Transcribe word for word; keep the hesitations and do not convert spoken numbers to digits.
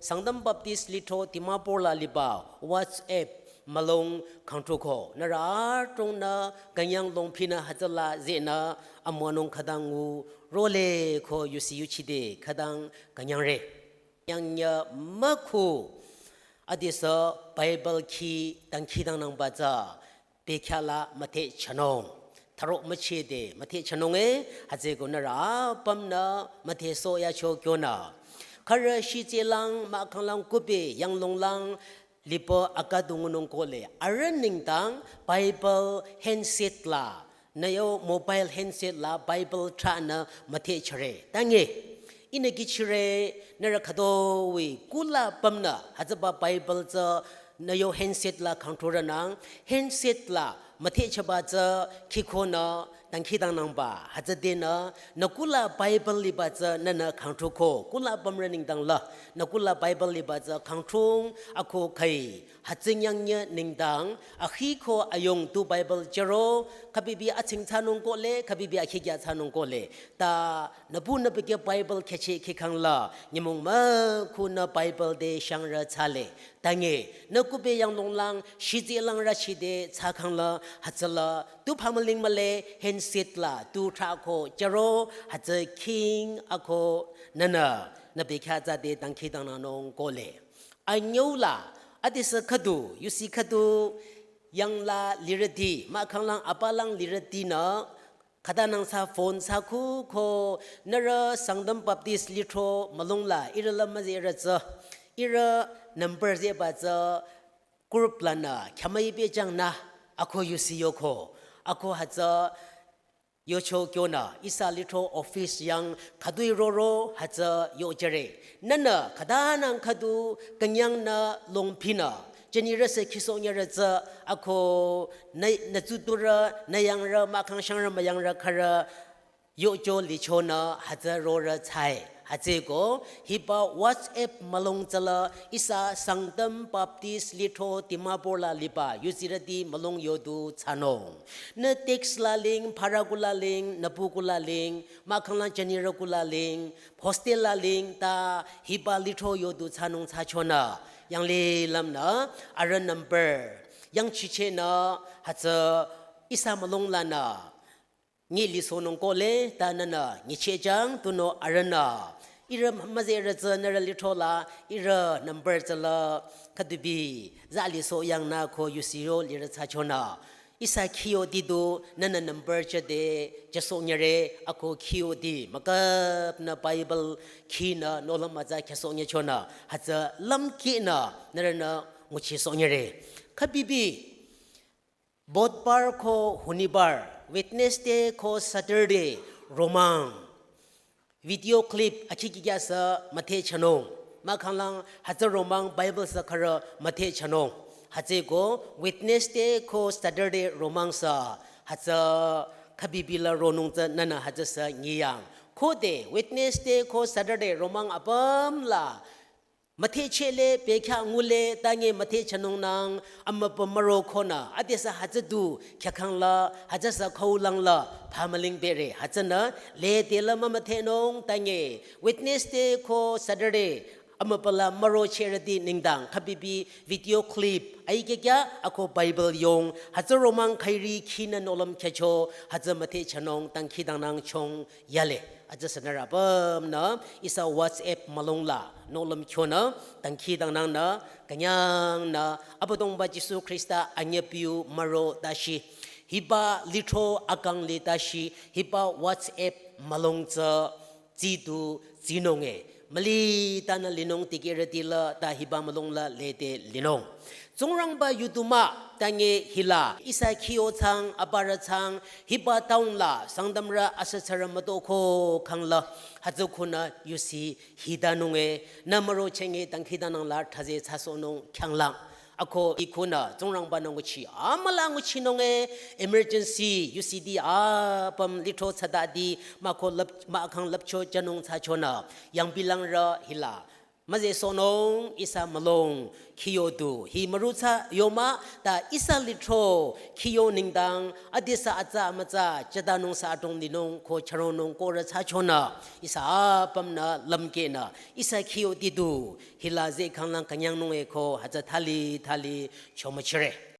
Sangtam Baptist Lithro Dimapur la liba WhatsApp mülung khangtruko. Nührü adrongnü künyang longphinü hütsüla zehnü amüwanung khütang ngu role ko yusi yuchide khütang künyangre. Yangya mükhu adesü Bible khi dangkhidangnangba tsü bekhyah la müthehchanung. Tharo müchide müthehchanung e, hütsüko nührü apümnü müthehsoh yacho kyonü. Khürü shitselang mahkhanglang kupi yanglonglang lipü akadungunung kohle. Arüh nengdang Bible handset la, nüyo mobile handset la Bible thranü müthehchare. Tange, ihnü kihchire nührü khütoi kula pümnü hütsüba Bible tsü nüyo handset la khangthrorünang, handset la müthehchaba tsü khikonü dangkhidangnangba, hütsüdenü nü kula Bible liba tsü nünü khangthroko, kula pümrü nengdang la, nü kula Bible liba tsü khangthrung ako khai, hütsü nyangnyü nengdang, akhi ko ayung tu Bible chüro, khübibi atsing thsanung kohle, khübibi akhikya thsanung kohle. Ta nüpu nüpikeh Bible kheche khikhang la, nyümong mükhunü Bible te shangrü thsale. Tange, nü kupi yanglonglang, shitselang rüchide thsakhang la, hütsüla, tu phamüling mühle, handset la, tu thrako, chüro, hütsü khing ako, nünü, nü bekhyah tsü te dangkhidangnangnung kohle. Anyüla, adesü khüdu, yusi khüdu, yangla lirüti, mahkhanglang apalang lirütinü, khütanang sü phone sü khu ko nührü Sangtam Baptist Lithro mülung la ihrü la müzeh ihrü tsü, ihrü number zehba tsü group lanü khyamüi pehjang nü ako yusi yoko, ako hütsü yocho kyonü ihsa Lithro office yang khütoi roro hütsü yojüre. Nünü khütanang khüdu künyangnü longphinü, jünirü sü khisohnyürü tsü ako nü, nü tsuturü, nü yangrü, mahkhang shangrü, müyangrü khürü, yocho lichonü hütsü rorü thsae. Hütsüko, hiba WhatsApp mülung tsüla ihsa Sangtam Baptist Lithro Dimapur la liba, yusirüti mülung yodu thsanung. Nü text la ling, phara kula ling, nüpu kula ling, mahkhanglang jünirü kula ling, hostel la ling, ta hiba Lithro yodu thsanung thsachonü, yanglilümnü, arüh number, yangchichehnü, hütsü ihsa mülung lanü, nyi lisohnung kohle, ta nünü, nyichehjang, tunüo arühnü. Ihrü müzeh ihrü tsü nührü Lithro la, ihrü number tsüla, khüdubi, za lisoh yangnü ko yusi ro lirü thsachonü. Ihsa khiyoti du, nünü number chüde, chüsohnyüre, ako khiyoti, mükapnü Bible khinü, nohlüm mütsa khyasohnyüchonü, hütsü lümkhinü, nührünü, nguchisohnyüre. Khübibi, Budhbar ko Honibar, Wednesday ko Saturday, romang. Video clip akhikikya sü müthehchanung. Mahkhanglang hütsü romang Bible sü khürü müthehchanung. Hütsüko Wednesday ko Saturday romang sü hütsü khübibi la ronung tsü nünü hütsü sü nyiyang. Khode Wednesday ko Saturday romang apüm la müthehchehle, bekhyah ngule, tange müthehchanungnang, amüpü müro khonü, adesü hütsü du, khyükhang la, hütsü sü khaulang la, phamüling bere, hütsünü, lede la mümüthehnung, tange, Wednesday ko Saturday, amüpü la mürochehrüti nengdang, khübibi video clip, aikekya, ako Bible yong, hütsü romang khairi khinü nohlüm khyacho, hütsü müthehchanung, dangkhidangnang chong, yale, hütsü sünürü apümnü, ihsa WhatsApp mülung la, nohlüm khyonü, dangkhidangnangnü, künyangnü, Abüdongba Jisu Khrista anyüpiu müro tashi, hiba Lithro akang li tashi, hiba WhatsApp mülung tsü, tsidu, tsinunge, müli tanü linung dikehrüti la, ta hiba mülung la lede linung. Tsingrangba yu du mah, tange hila, ihsa khiyo thsang, aparü thsang, hiba town la, Sangtamrü asütsarü mütoko khang la, hütsü khunü yusi hidanunge, nü mürochenge dangkhidangnang la, thsaze thsasohnung khyanglang. Ako ikhunü, Tsingrangba nü nguchi, amüla nguchinunge, emergency, yusiti apüm Lithro thsadadi, mahko lüp-, mahkhang lüpcho jünung thsachonü, yangbilangrü hila, müzehsohnung ihsa mülung khiyo du hi mürutsa yoma ta ihsa lithro khiyo nengdang adisa atsa amütsa chatanung sa adrong dinung ko charonung ko rütsachonü ihsa apümnü lümkehnü ihsa khiyo didu hila zeh khanglang künyangnung eko hütsü thali thali chomüchire.